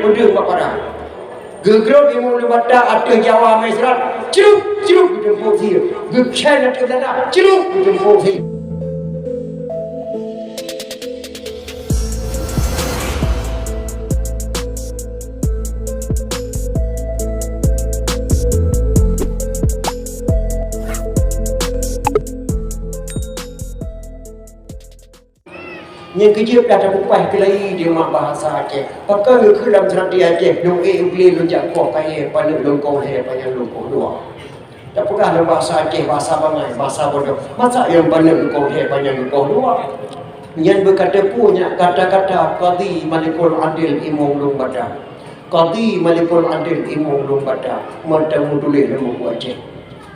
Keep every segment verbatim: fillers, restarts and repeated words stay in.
Peudeueng bak padang. Geugrôp ilmu lumbata ateueh Jawa Mesra, cruk, cruk, geuteumpôk sie. Geukhen ateueh Belanda, cruk, geuteumpôk sie. Nyang keujeuet dah takupaih keulayi di mak bahasa Aceh. Pakon geukheun lam seurati Aceh, lôn ék u glé lôn jak koh kayèe, paneuk lôn koh lhèe, panyang lôn koh dua. Tapeugah lam bahasa Aceh, bahasa bangai, bahasa bodoh. Masa nyang paneuk lôn koh lhèe, panyang lôn koh dua? Nyan beukata peue nyan kata-kata Qadhi Malikul Adil Imum Lumbata. Qadhi Malikul Adil Imum Lumbata, meuteumé tuléh lam buku Aceh.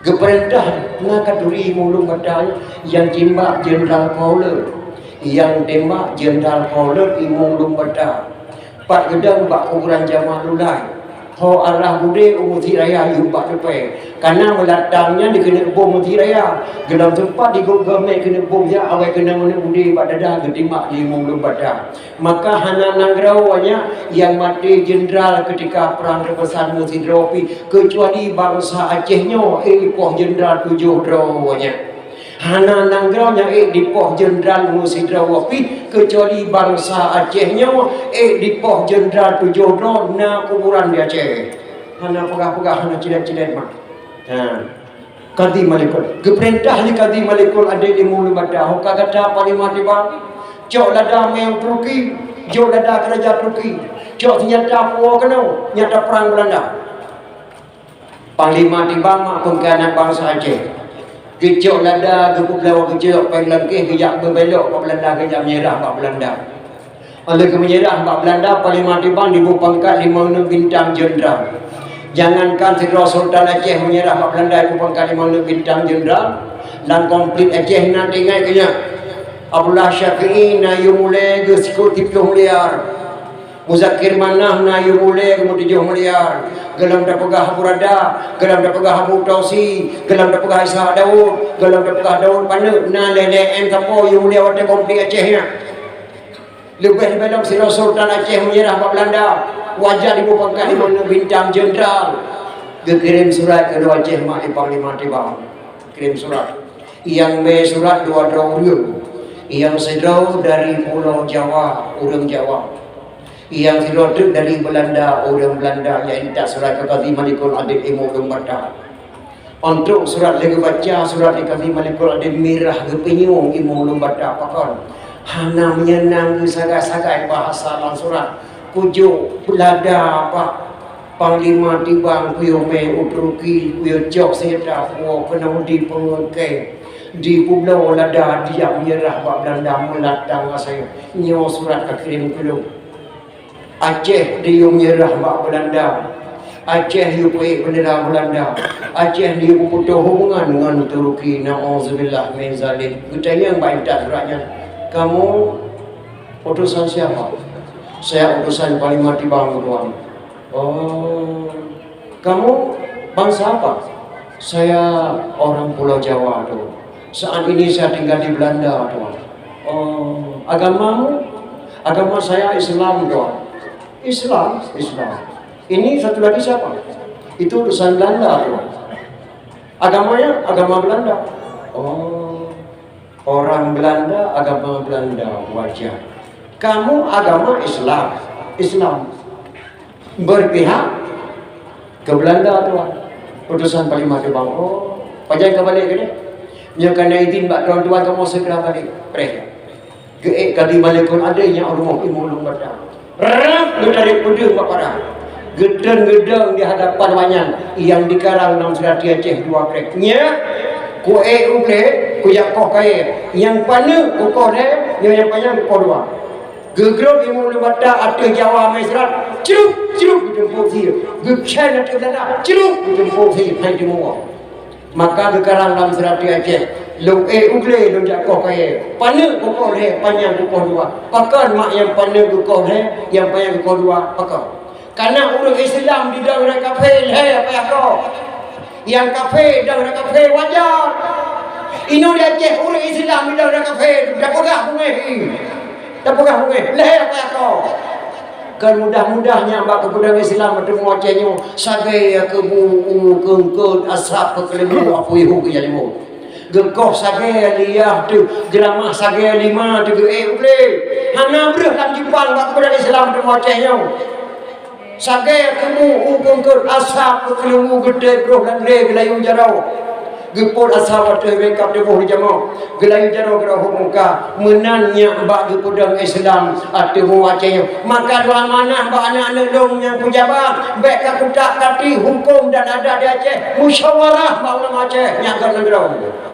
Geupeurintah na khanduri Imum Lumbata, nyang jimbak Jenderal Kolonel, nyang tembak Jenderal Kolonel Imum Lumbata. Pat geudong bak kuburan Jamal Lulai. Ho arah budé u Meuseujid Raya yub bak teupée. Kana meulatang nyan dikeuneuk bom Meuseujid Raya. Geulom teumpat di Gobnyan keuneuk bom jak awai keunong aneuk budé bak dada geutimbak lé Imum Lumbata. Maka hana nanggroe awaknyan nyang maté jenderal keutika prang teupeusan meusidroe pih, keucuali bansa Aceh nyoe, eh, poh jenderal tujoh droe awaknyan. Hana nanggroe nyang ék dipoh jenderal meusidroe pih, keucuali bansa Aceh nyoe ék dipoh jenderal tujoh droe na kuburan di Aceh. Hana peugah-peugah, hana cilét-cilét mah. Ha. Qadhi Malikul. Geupeurintah lé Qadhi Malikul Adil Imum Lumbata, ho ka gata Panglima Tibang, cok lada mé u Turki, jok lada keu raja Turki, cok seunjata puwoe keunoe, nyang taprang Beulanda. Panglima Tibang mak peungkhianat bansa Aceh. Geucok lada, geupeubloe, geucok péng langkéh, geujak beubelok bak Beulanda, geujak meunyeurah bak Beulanda. Óh lheueh geumeunyeurah bak Beulanda, Panglima Tibang dibôh pangkat limong neuk bintang jenderal. Jangankan sidroe Sultan Aceh meunyeurah bak Beulanda dibôh pangkat limong neuk bintang jenderal, lam konflik Aceh na teuingat keu nyan. Abdullah Syafi'i na yue mulai geuh sikôt siplôh miliar. Muzakir Manaf na yue mulai geuh meutujoh miliar. Gohlom tapeugah Abu Rada, gohlom tapeugah Abu Tausi, gohlom tapeugah Ishak Daud, gohlom tapeugah Daud Paneuk, na lhèe-lhèe M sapo yue mulai watèe konflik Aceh nyan. Leubeh-leubeh lom sidroe Sultan Aceh meunyeurah bak Beulanda, wajah dibôh pangkat limong neuk bintang jenderal. Geukirém surat keu Aceh mak lé Panglima Tibang. Kirém surat. Nyang mé surat dua droe ureueng. Nyang sidroe dari Pulo Jawa, ureueng Jawa. Nyang sidroe teuk dari Beulanda, ureueng Beulanda, nyang intat surat keu Qadhi Malikul Adil Imum Lumbata. Óh trôk surat lheueh geubaca, surat di Qadhi Malikul Adil mirah geupeunyueng Imum Lumbata, pakon? Hana meunyeunang geuh sagai-sagai bahasa lam surat. Kujok lada bak Panglima Tibang, kuyue mé u Turki, kuyue cok seunjata puwoe keunoe dipeungeuké, dipeubloe lada dijak meunyeurah bak Beulanda meulatang asai. Nyoe surat ka kirém keu lôn. Aceh diyue meunyeurah bak Beulanda. Aceh yue peuék beundera Beulanda. Aceh diyue peuputôh hubungan ngon Turki. Nauzubillah min zalik. Geutanyong bak intat surat nyan, "Kamu utusan siapa?" "Saya utusan Panglima Tibang, Tuan." "Oh. Kamu bangsa apa?" "Saya orang Pulo Jawa, Tuan. Saat ini saya tinggal di Beulanda, Tuan." "Oh. Agamamu?" "Agama saya Islam, Tuan." "Islam?" "Islam. Ini satu lagi siapa?" "Itu utusan Beulanda, Tuan." "Agamanya agama Beulanda." "Oh. Orang Beulanda, agama Beulanda, wajar. Kamu agama Islam?" "Islam." "Berpihak ke Beulanda, Tuan." Utusan Panglima Tibang, "Oh, pajan ka balek keudeh?" "Nyoe ka na idhin bak Tuan, Tuan, kamoe segera balek." Preh. Geuék Qadhi Malikul Adil nyang rumoh Imum Lumbata. Rap geutarek peudeueng bak padang. Geutreun geudong di hadapan awaknyan nyang dikarang lam seurati Aceh dua krek. "Nyak, kuék u glé, kujak koh kayèe. Nyang paneuk kukoh lhèe, nyoe nyang panyang kukoh dua." Geugrôp Imum Lumbata ateueh Jawa Mesra, cruk, cruk, geuteumpôk sie. Geukhen ateueh Beulanda, cruk, geuteumpôk sie. Hai teumeuwoe. Maka geukarang lam seurati Aceh, "Lôn ék u glé lôn jak koh kayèe. Paneuk kukoh lhèe, panyang kukoh dua." Pakon mak nyang paneuk geukoh lhèe, nyang panyang geukoh dua? Pakon? Karena ureueng Islam didong ureueng kafé lhèe payah koh. Nyang kafé dong ureueng kafé wajar. Inoe di Aceh ureueng Islam didong ureueng kafé, tapeugah beungéh. Tapeugah beungéh, lhèe payah koh. Kan mudah-mudah nyan bak keupeudong Islam teumé Aceh nyoe, sagai keubu u keungkot asab keukeuleumu apui hu keu jalimong. Geukoh sagai liah teuh, geuramah sagai lima teuh geuék ulée. Hana breuh lam jipan bak keupeudong Islam teumé Aceh nyoe. Sagai keubu u keungkot asab keukeuleumu geutée broh lam lé geulayu jaroe. Geupot asab ateueh bengkap tuboh di jamoe, geulayu jaroe geurahom muka, meunan nyak bak geupeudong Islam ateueh Aceh nyoe. Maka dua manah bak aneuk-aneuk lôn nyang peujabat, bék ka kutak kati huköm dan adat di Aceh, musyawarah bak ulama Aceh nyak gét nanggroe.